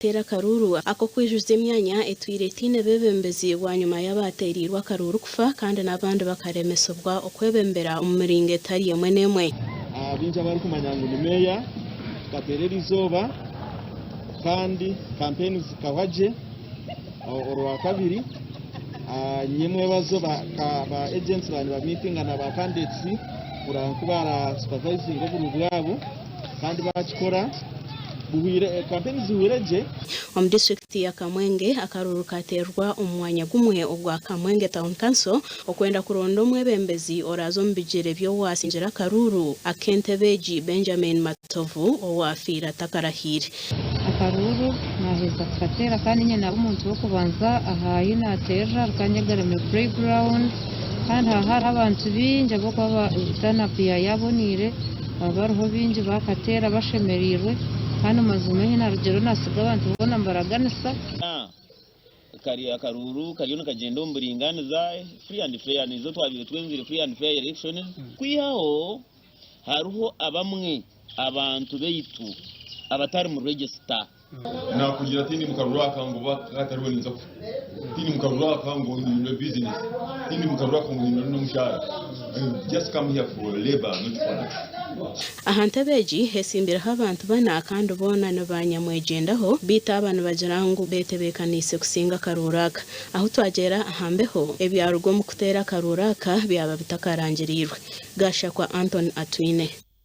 Teera akaruuru ak'okwijuza emyanya etwire etaine beebembezi bwanyima y'abaateereirwe akaruuru kufa kandi n'abandi bakaremesibwa okwebembera omu miringo etari emwe n'emwe. Baingi abarikumanya ngu ni meeya tukateera eriizooba kandi kampeyini zikahwa gye orwakabiri nyemwebazo ba agents baaba nibamiitinga na ba candidates kureba nku bara supervisinga obururu bwabo. Kandi baakikora buhwire, kampeyini zihwire gye. Omu disiturikiti ya Kamwenge, akaruuru kateerwa omu mwanya gumwe ogwa Kamwenge Town Council okwenda kuronda omwebembezi oraaze omu bigyere by'owaasingire akaruuru ak'entebe egi Benjamin Matovu owaafiire atakarahiire. Akaruuru naaheza kukateera kandi nyine naaba omuntu w'okubanza aha ahi naateerera Rukanyegarame Playground kandi haba hariho abantu baingi ahabw'okuba turn up yaaboneire. Baba bariho baingi baakateera bashemereirwe, kandi mazima ahi naarugireho naasiga abantu boona nibaraganisa. Kari akaruuru kariyo nikagyenda omu buringaaniza, free and fair, nizo twabaire twenzire free and fair elections, kwihaho hariho abamwe abantu baitu abatari mu register. Naakugira tindi mu karuru aka ngu oba katariwe ninza kufa, tindi mu karuru aka ngu ohindure bizinesi, tindi mu karuru aka ngu ohindure n'omushaara. I just come here for labour not politics. Aha ntebe egi hesimbireho abantu bana kandi boona ni ba nyamwegyendaho beitu aba nibagira ngu betebeekaniise kusinga akaruuru aka. Ahu twagyera aha mbeho, ebyaruga omu kuteera akaruuru aka byaba bitakarangiriirwe. Gashakwa Anthony Atwine.